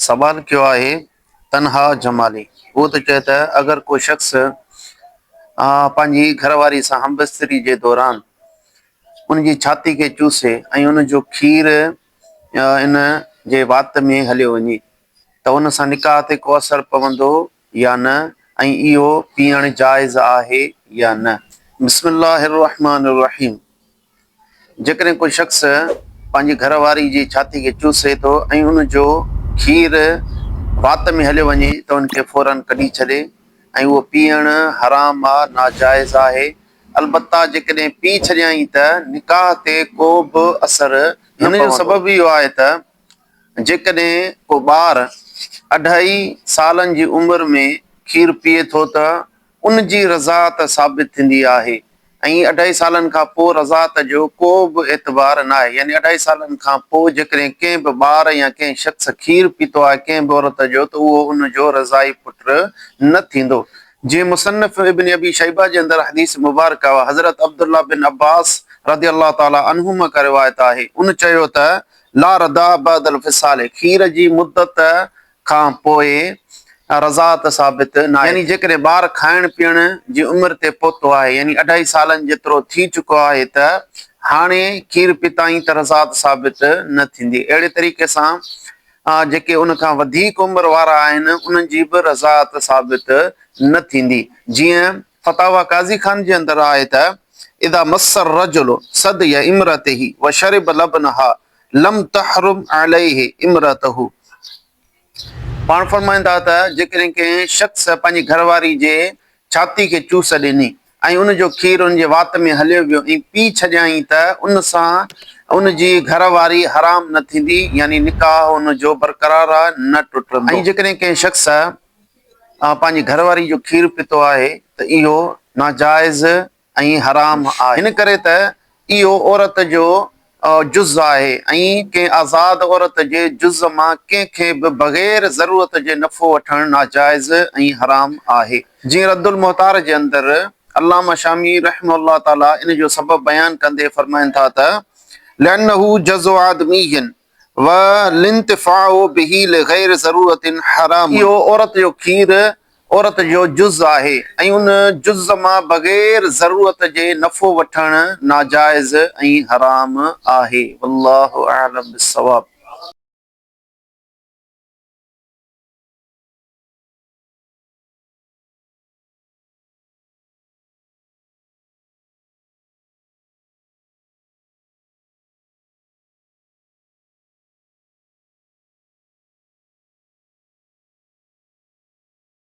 سوال ڪيو آهي تنها جمالي اهو ٿو چئي ته اگر ڪو شخص پنهنجي گهر واري سان همبستري جي دوران ان جي ڇاتي کي چوسي ۽ ان جو کير ان جي وات ۾ هليو وڃي ته ان سان نڪاح تي ڪو اثر پوندو يا نه ۽ اهو پيئڻ جائز آهي يا نه؟ بسم الله الرحمٰن الرحيم جيڪڏهن ڪو شخص پنهنجي گهر واري جي ڇاتي کي چوسي ٿو ۽ ان جو کير وات ۾ هليو وڃي ته ان کي فوراً ڪڍي ڇڏي ۽ اهو پيئڻ حرام آ، ناجائز آهي، البته جيڪڏهن پي ڇڏيائين ته نڪاح تي ڪو به اثر نه پوندو. هن جو سبب اهو آهي ته جيڪڏهن ڪو ٻار اڍائي سالن جي عمر ۾ کير پيئي ٿو ته ان جي رضاعت ثابت ٿيندي آهي ۽ اڍائي سالن کان پوء رضاعت جو ڪو به اعتبار ناهي يعني اڍائي سالن کان پوء جيڪڏهن ڪنهن به ٻار يا ڪنهن شخص کير پيتو آهي ڪنهن به عورت جو ته اهو ان جو رضاعي پٽ نه ٿيندو. جيئن مصنف ابن ابي شيبه جي اندر حديث مبارڪه حضرت عبدالله بن عباس رضي الله تعالٰي عنهما کان روايت آهي ان چيو ته لا رضاع بعد الفصال کير جي مدت کان پوء رضاعت ثابت ناهي. يعني جيڪڏهن ٻار کائڻ پيئڻ جي عمر تي پهتو آهي يعني اڍائي سالن جيترو ٿي چڪو آهي ته هاڻي کير پيتائين ته رضاعت ثابت نه ٿيندي. اهڙي طريقي سان جيڪي ان کان وڌيڪ عمر وارا آهن انهن جي به رضاعت ثابت نه ٿيندي. جيئن فتاويٰ قاضي خان جي اندر آهي ته اذا مس الرجل ثدي امرته وشرب لبنها لم تحرم عليه امرته پاڻ فرمائن ٿا ته جيڪڏهن ڪنهن شخص پنهنجي گهر واري جي ڇاتي کي چوس ڏني ۽ ان جو کير ان جي وات ۾ هليو ويو ۽ پي ڇڏيائين ته ان سان ان جي گهر واري حرام نه ٿيندي يعني نڪاح ان جو برقرار نه ٽٽندو ۽ جيڪڏهن ڪنهن شخص پنهنجي گهر واري جو کير پيتو آهي ته اهو ناجائز ۽ حرام آهي هن ڪري ته اهو عورت جو جز آهي ۽ ڪنهن آزاد عورت جي جز مان ڪنهن کي به بغير ضرورت جي نفعو وٺڻ ناجائز ۽ حرام آهي. جيئن رد المحتار جي اندر علامه شامي رحمه الله تعالي ان جو سبب بيان ڪندي فرمائن ٿا ته لأنه جزء آدمي والانتفاع به لغير ضرورة حرام. اهو عورت جو کير عورت جو جز آهي ۽ ان جز مان بغير ضرورت جي نفعو وٺڻ ناجائز ۽ حرام آهي. والله اعلم بالصواب.